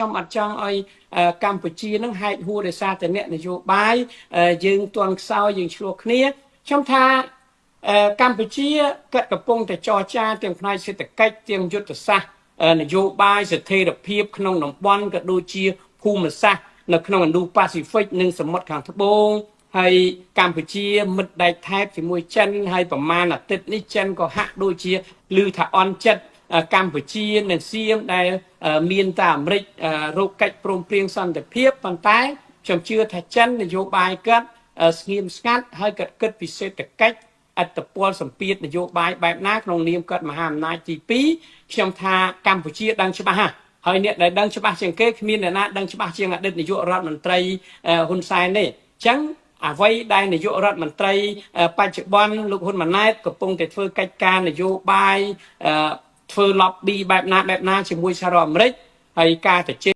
ខ្ញុំអត់ចង់ឲ្យកម្ពុជានឹងហែកហួរដោយសារតែអ្នកនយោបាយយើងទន់ខ្សោយយើងឆ្លោះគ្នាខ្ញុំថាកម្ពុជាគាត់កំពុងតែចរចាទាំងផ្នែកសេដ្ឋកិច្ចទាំងយុទ្ធសាស្ត្រនយោបាយស្ថិរភាពក្នុងតំបន់ក៏ដូចជាភូមិសាស្ត្រនៅក្នុងឥណ្ឌូប៉ាស៊ីហ្វិកនិងសមុទ្រខាងត្បូងហើយកម្ពុជាមិត្តដែកថែបជាមួយចិនហើយប្រមាណអាទិត្យនេះចិនក៏ហាក់ដូចជាឮថាអន់ចិត្តកម្ពុជានិងសៀមដែលមានតែអាមេរិករកកិច្ចព្រមព្រៀងសន្តិភាពប៉ុន្តែខ្ញុំជឿថាចិននយោបាយគាត់ស្ងៀមស្ងាត់ហើយគាត់គិតពីសេដ្ឋកិច្ចអត្តពលសម្ពាធនយោបាយបែបណាក្នុងនាមគាត់មហាអំណាចទី2ខ្ញុំថាកម្ពុជាដឹងច្បាស់ហើយហើយអ្នកដែលដឹងច្បាស់ជាងគេគ្មានអ្នកណាដឹងច្បាស់ជាងអតីតនាយករដ្ឋមន្ត្រីហ៊ុនសែនទេអញ្ចឹងអ្វីដែលនាយករដ្ឋមន្ត្រីបច្ចុប្បន្នលោកហ៊ុនម៉ាណែតកំពុងតែធ្វើកិច្ចការនយោបាយធ្វើ lobby បែបណាបែបណាជាមួយសហរដ្ឋអាមេរិកហើយការទៅជ